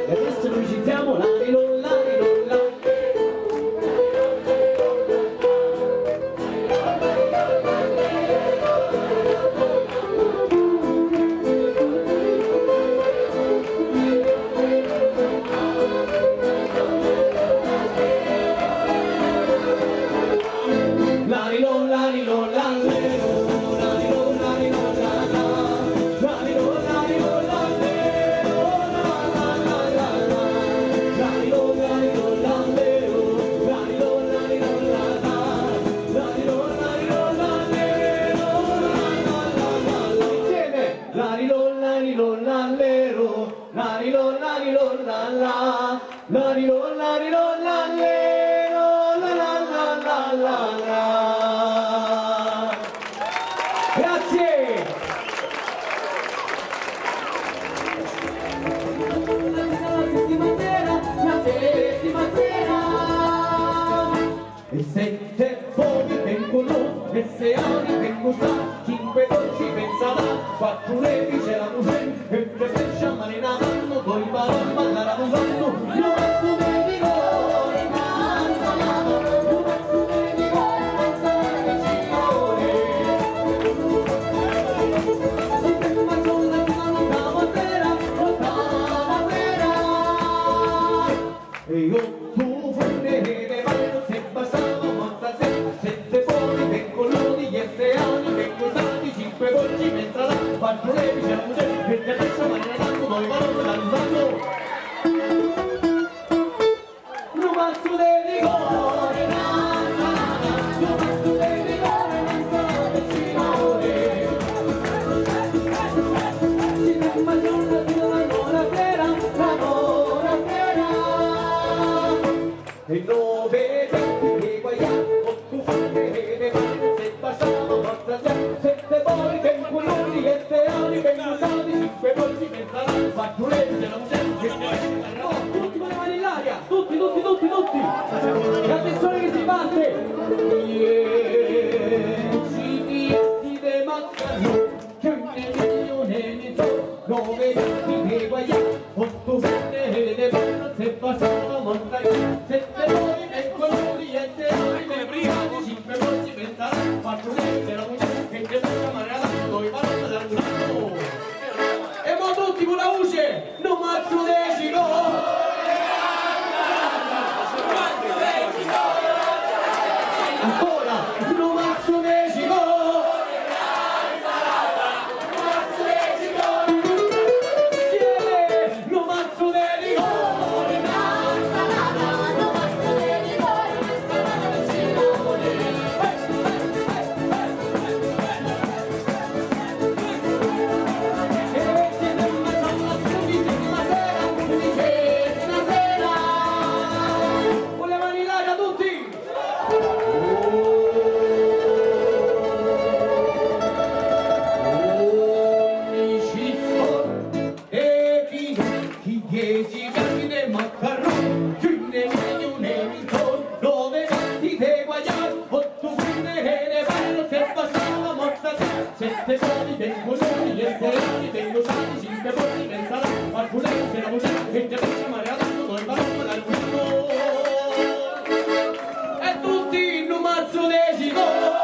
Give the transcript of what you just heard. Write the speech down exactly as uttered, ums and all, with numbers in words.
E adesso noi ci siamo, la ri lo, la ri lo, la. Insieme! La ri lo, la ri lo, la le ro, la ri lo, la ri lo, la la, la ri lo, la ri lo, la le ro, la la la la la la. Grazie! E sete boli ben colò, e se ani ben gustà, cinque dolci ben salà, quatro levi c'era un zen, e un pesce a mare nadando, doi balon ballar abusando, no mazzo de rigore, na insalata, no mazzo de rigore, na insalata de citrone. Cinque mazzone, l'ottava sera, l'ottava sera. E oto fune de vino se pasava, ma sta sera sete boli ben colò, e se ani ben gustà, cinque dolci ben salà, quatro levi c'era un zen, e un pesce a mare nadando, doi balon ballar abusando. No mazzo de rigore, na insalata, no mazzo de rigore, na insalata de citrone. Cinque mazzone, l'ottava sera, l'ottava sera. E nove denti de guaià, oto fune de vino se pasava, ma sta sera sete boli ben colò, e se ani ben gustà, cinque dolci ben salà, quatro levi c'era un zen, e un pesce a mare nadando. Oh, tuti co le mani in l'aria, tuti, tuti, tuti, tuti. E atension che se parte. Dieci piati de macaron, che un milione ne do, nove denti de guaià, oto fune de vino se pasava, ma sta sera sete boli ben colò, e se ani ben gustà, cinque dolci ben salà, quatro levi c'era un zen, e un pesce a mare nadando, doi balon ballar abusando. E mo tuti co la voce, no mazzo de rigore. Ancora, no mazzo de rigore. Insieme, no mazzo de rigore. Con le mani in l'aria tuti! E chi, chi dieci piati de macaron, chi ne mejo ne mi son, nove denti de guaià, oto fune de vino se pasava, ma sta sera sete boli ben colò, e se ani ben gustà, cinque dolci ben salà, quatro levi c'era un zen, e un pesce a mare nadando, doi balon ballar abusando. E tuti, no mazzo de rigore.